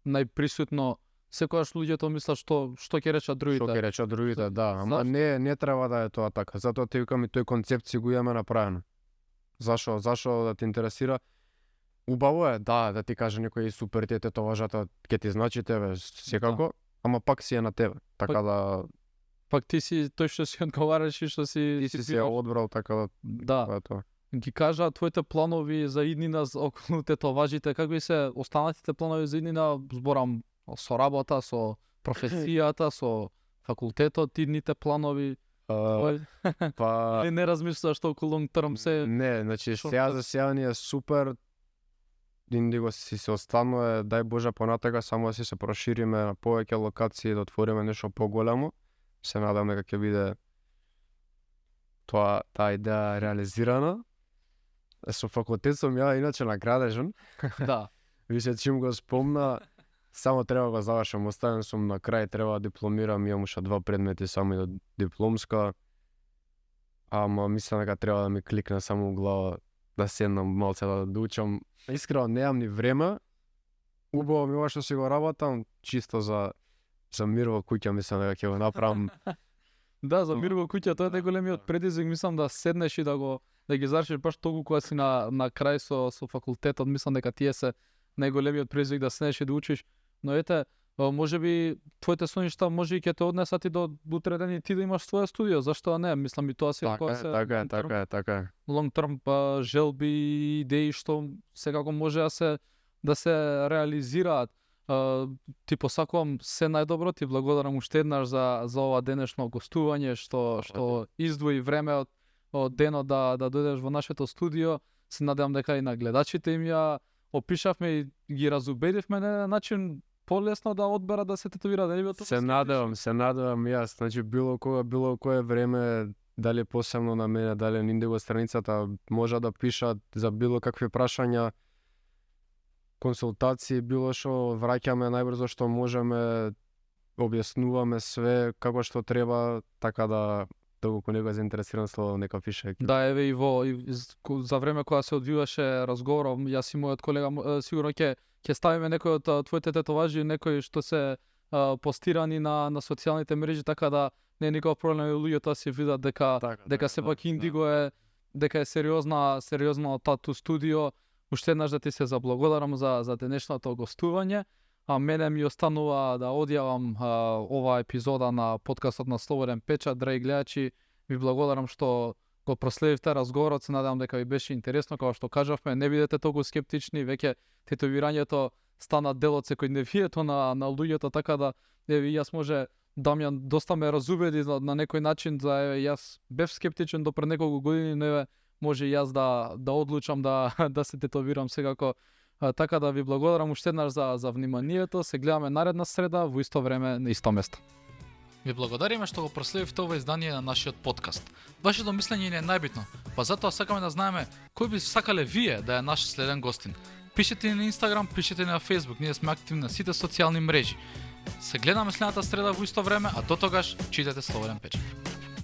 [SPEAKER 1] најприсутно. Секогаш луѓето мислат што ќе речат другите.
[SPEAKER 2] Што ќе речат другите, да, ама не треба да е тоа така. Затоа ти викам и тој концепт си го имаме направено. Зашо да те интересира? Убаво е, да ти каже некој супер ти тетоважата, ќе ти значи тебе секако, ама пак си е на тебе. Така да
[SPEAKER 1] пак ти си тој што си одговараш и што си
[SPEAKER 2] се одбрал, така
[SPEAKER 1] да.
[SPEAKER 2] Тоа е тоа.
[SPEAKER 1] Ги кажа твоите планови за иднина околу тетоважите, какви се останатите планови за иднина, зборам со работа, со професијата, со факултетот, идните планови?
[SPEAKER 2] Па
[SPEAKER 1] не размислуваш толку long term се?
[SPEAKER 2] Не, значи сега за сега ни е супер. Индиго си се останува, дај Боже понатака, само да си се прошириме на повеќе локации, да отвориме нешто поголемо. Се надам дека ќе биде таа идеја реализирана. Со факултет сум ја иначе наградежен.
[SPEAKER 1] Да.
[SPEAKER 2] Више чим го спомна, само треба да го завршам, оставен сум на крај, треба да дипломирам, имам уште 2 предмети само и до дипломска. Ама мислам дека треба да ми кликне само у глава да седнам малце да учам. Искрено немам ни време. Убаво ми ова што си го работам, чисто за мир во куќа, мислам дека ќе го направам.
[SPEAKER 1] Да, за мир во куќа, тоа е најголемиот предизвик, мислам да седнеш и да ги завршиш баш толку кога си на крај со факултетот, мислам дека тие се најголемиот предизвик да седнеш и да учиш. Но ете, можеби твоите соништа може и ќе те однесат и до утре ден и ти да имаш своја студио, зашто не? Мислам и тоа се
[SPEAKER 2] Така е.
[SPEAKER 1] Long term желби и идеи што секако може да се реализираат. Ти посакувам се најдобро, ти благодарам уште еднаш за ова денешно гостување што издвои време од денот да дојдеш во нашето студио. Се надевам дека и на гледачите им ја опишавме и ги разубедивме на начин полесно да одберат да се тетовираат, да не бидат
[SPEAKER 2] Се надевам и јас. Значи било кога, било кое време, дали посебно на мене, дали на Индиго страницата, може да пишат за било какви прашања, консултации, било што, враќаме најбрзо што можеме, објаснуваме све како што треба, така да доколку некој е заинтересиран, слово нека пише.
[SPEAKER 1] Да, еве и за време кога се одвиваше разговорот, јас и мојот колега сигурно ќе ставиме некој од твоите тетоважи, некои што се постирани на социјалните мрежи, така да не е никаков проблем и луѓето да се видат дека сепак Индиго е сериозна тату студио. Уште еднаш да ти се заблагодарам за денешното гостување. А мене ми останува да одјавам оваа епизода на подкастот на Слободен печат. Драги гледачи, ви благодарам што го проследивте разговорот. Се надевам дека ви беше интересно, како што кажавме, не бидете толку скептични, веќе тетовирањето стана дел од секојдневието на луѓето, така да еве јас може Дамјан доста ме разубеди на некој начин, за еве јас бев скептичен до пред неколку години, но еве може и јас да одлучам да се тетовирам секако. Така да ви благодарам уште еднаш за вниманието. Се гледаме наредна среда во исто време на исто место. Ви благодариме што го проследивте ова издание на нашиот подкаст. Вашето мислење е најбитно, па затоа сакаме да знаеме кој би сакале вие да е наш следен гостин. Пишете ни на Инстаграм, пишете ни на Фејсбук, ние сме активни на сите социјални мрежи. Се гледаме следната среда во исто време, а до тогаш читате Слободен печат.